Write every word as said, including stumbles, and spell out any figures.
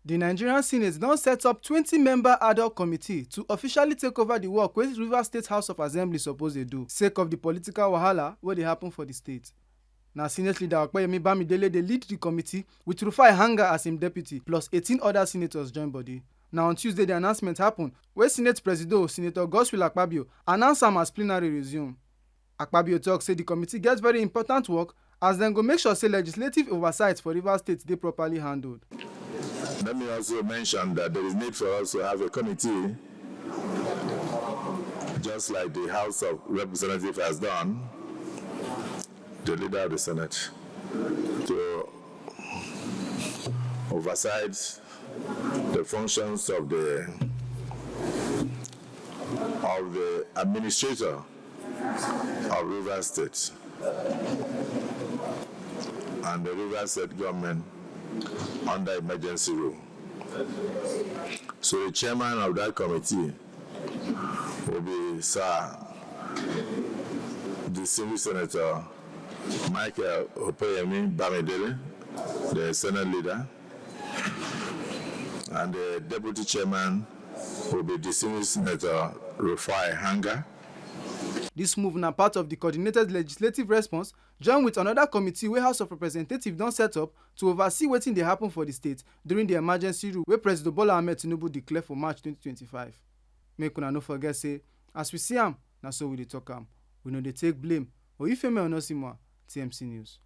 The Nigerian Senate don set up twenty member ad hoc committee to officially take over the work wey Rivers State House of Assembly suppose dey do, sake of the political wahala wey dey happen for the state. Na Senate leader Opeyemi Bamidele dey lead the committee, with Rufai Hanga as im deputy, plus eighteen other senators join body. Na on Tuesday the announcement happen, wey Senate Presido, Senator Godswill Akpabio, announce am as plenary resume. Akpabio talk say the committee get very important work, as dem go make sure say legislative oversight for Rivers State dey properly handled. Let me also mention that there is need for us to have a committee, just like the House of Representatives has done, the leader of the Senate, to oversight the functions of the of the administrator of Rivers State and the Rivers State government under emergency rule. So the chairman of that committee will be Sir Distinguished Senator Michael Opeyemi Bamidele, the Senate leader, and the deputy chairman will be Distinguished Senator Rufai Hanga. This move na part of the coordinated legislative response, join with another committee wey House of Representatives don set up to oversee wetin dey happen for the state during the emergency rule wey President Bola Ahmed Tinubu declare for March twenty twenty-five. Make una no forget say, as we see am, na so we dey talk am. We no dey take blame. Oyifemi Onosimwa, T M C News.